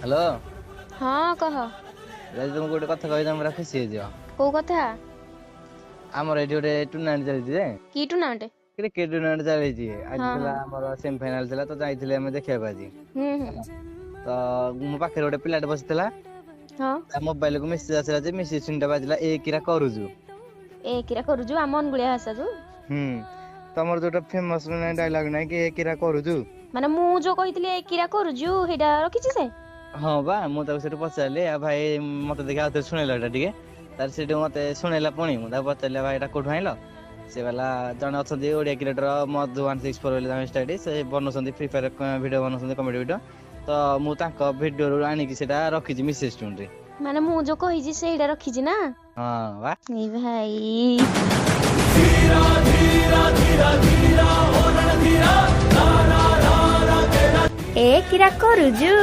Hello. ହଁ କହ। ଯଦି ତମକୁ ଗୋଟେ କଥା କହିବି ତମେ ପୁରା ଖୁସି ହେଇଯିବ। କୋଉ କଥା? ଆମର ଏଇଠି ଗୋଟେ ଟୁର୍ଣ୍ଣାମେଣ୍ଟ ଚାଲିଛି ଯେ କି ଟୁର୍ଣ୍ଣାମେଣ୍ଟ? କ୍ରିକେଟ ଟୁର୍ଣ୍ଣାମେଣ୍ଟ ଚାଲିଛି। ଆଜି ହଁ ଥିଲା ହଁ ଆମର ସେମି ଫାଇନାଲ ଥିଲା ତ ଯାଇଥିଲେ ଆମେ ଦେଖିବାକୁ ଆଜି। ହୁଁ ହୁଁ। ତ ମୋ ପାଖରେ ଗୋଟେ ପିଲାଟେ ବସିଥିଲା। ହଁ। ତା ମୋବାଇଲକୁ ମେସେଜ ଆସିଲା ଯେ ମେସେଜ ସୁନିଟା ବାଜିଲା ଏ କିରା କରୁଛୁ। ଏ କିରା କରୁଛୁ ଆମ ଅନୁଗୁଳିଆ ଭାଷା ଯୋଉ। ହୁଁ, ତମର ଯୋଉଟା ଫେମସ ଡାଇଲଗ ନାଇଁ କି ଏ କିରା କରୁଛୁ। ମାନେ ମୁଁ ଯୋଉ କହିଥିଲି ଏ କିରା କରୁଛୁ ସେଇଟା ରଖିଛି ସେ। ହଁ ବା, ମୁଁ ତାକୁ ସେଠୁ ପଚାରିଲି ଆଉ ଭାଇ ମତେ ଦେଖି ଆଉଥରେ ଶୁଣେଇଲ ଏଟା ଟିକେ। ତାର ସେଠୁ ମତେ ଶୁଣେଇଲା ପୁଣି ମୁଁ ତାକୁ ପଚାରିଲି ଭାଇ ଏଟା କୋଉଠୁ ଆଣିଲ? ସେ କହିଲା ଜଣେ ଅଛନ୍ତି ଓଡିଆ କ୍ରିଏଟର ମଧୁ 164 ବୋଲି ତାଙ୍କ ଇନଷ୍ଟା ଆଇଡି, ସେ ବନଉଛନ୍ତି ଫ୍ରି ଫାୟାର ଭିଡିଓ ବନଉଛନ୍ତି, କମେଡି ଭିଡିଓ। ତ ମୁଁ ତାଙ୍କ ଭିଡିଓରୁ ଆଣିକି ସେଇଟା ରଖିଛି ମିସେସ ଟୁନରେ। ମାନେ ମୁଁ ଯୋଉ କହିଛି ସେଇଟା ରଖିଛି ନା? ହଁ ବା। ଏଇ ଭାଇ। ଏ କିରା କରୁଛୁ।